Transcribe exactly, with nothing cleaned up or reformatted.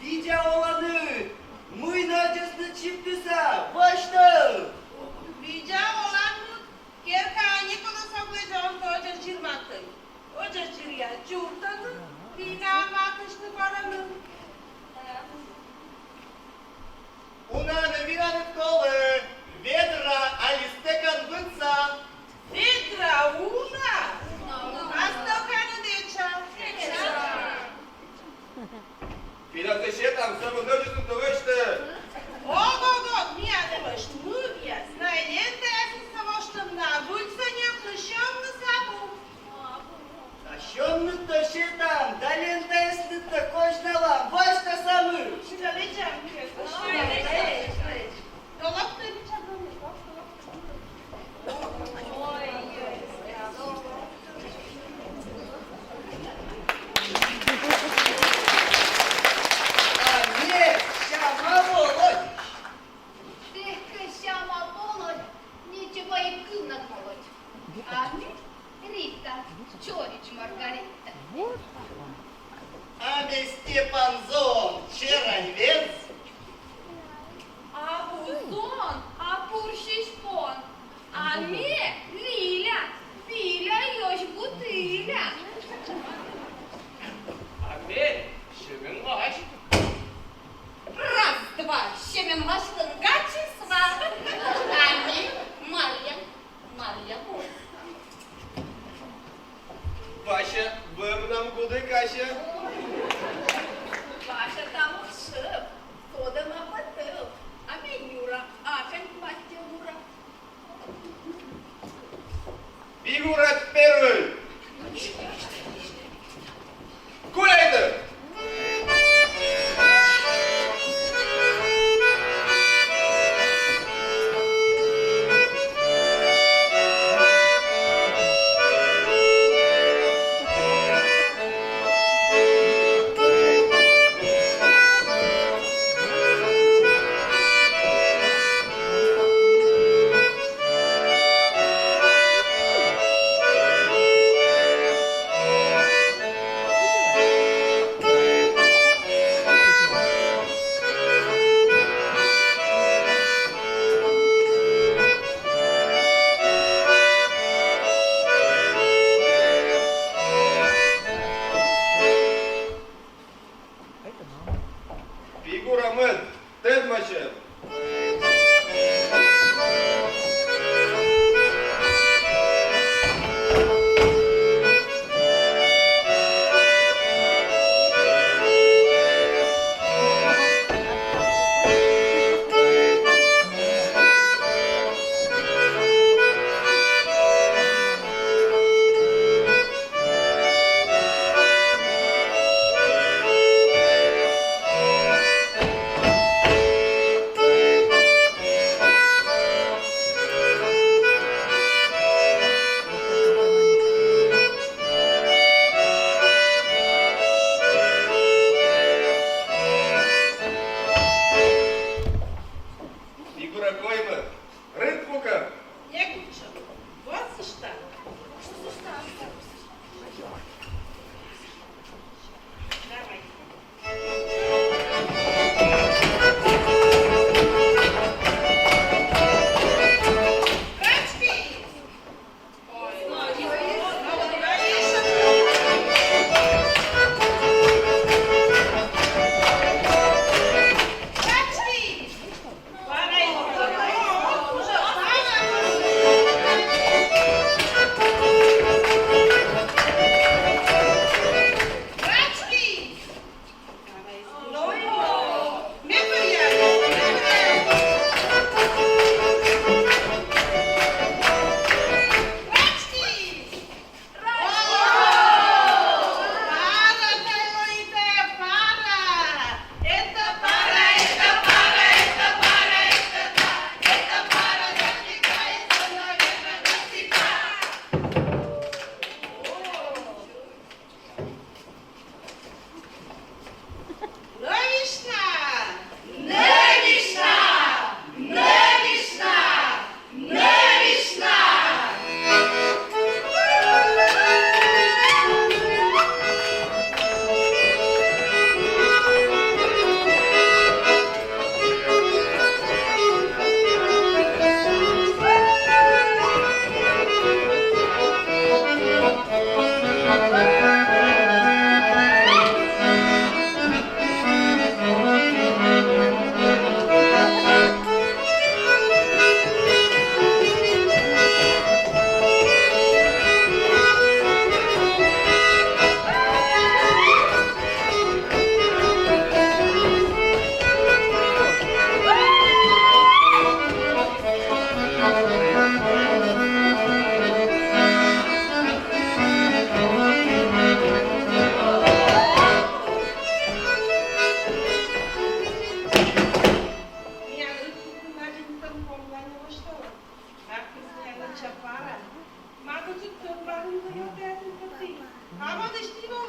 Видза оланныд, мый нӧдзӧсныд чиптыса, восьтӧ! Видза оланныд, керкаын некод эз лэдзӧ, он кӧ ӧдзӧс дзирматӧй. Ӧдзӧс дзиръяс чуртӧны, вина матысьны пӧрӧны. Уна-ӧ винаныд колӧ, ведра али стӧкан быдса? Ведра уна, а стӧканыд этша. Кӧть сетам, сӧмын нӧдзӧснытӧ восьтӧ. Ог-ог-ог, миянӧ эм мывъяс, найӧ лентаяснысӧ воштӧны, а выльсӧ ньӧкны, сьӧмнысӧ абу. А сьӧмнытӧ сетам да лентаяснытӧ козьналам, восьтӧ сӧмын. А ме сяма володь. Тэ кӧ сяма володь, нече вайӧ кывнад молодь. А ме Рита, чоридз Маргарита. А ме Степан зон, черань венз. Абу зон, а пурсьысь пон. А ме Виля, Виля ёсь бутыля. А ме Семен Вась. Раз-два, Семен Васьлӧн гачыс ва. А ме Марья, Марья бон. Вася, бӧбнам гудӧк ася. Вася, там шып, содӧма пӧ тӧв. А ме Нюра, акань платтьӧ мура. Фигура первый. Гуляйте! Ародысь тӥ но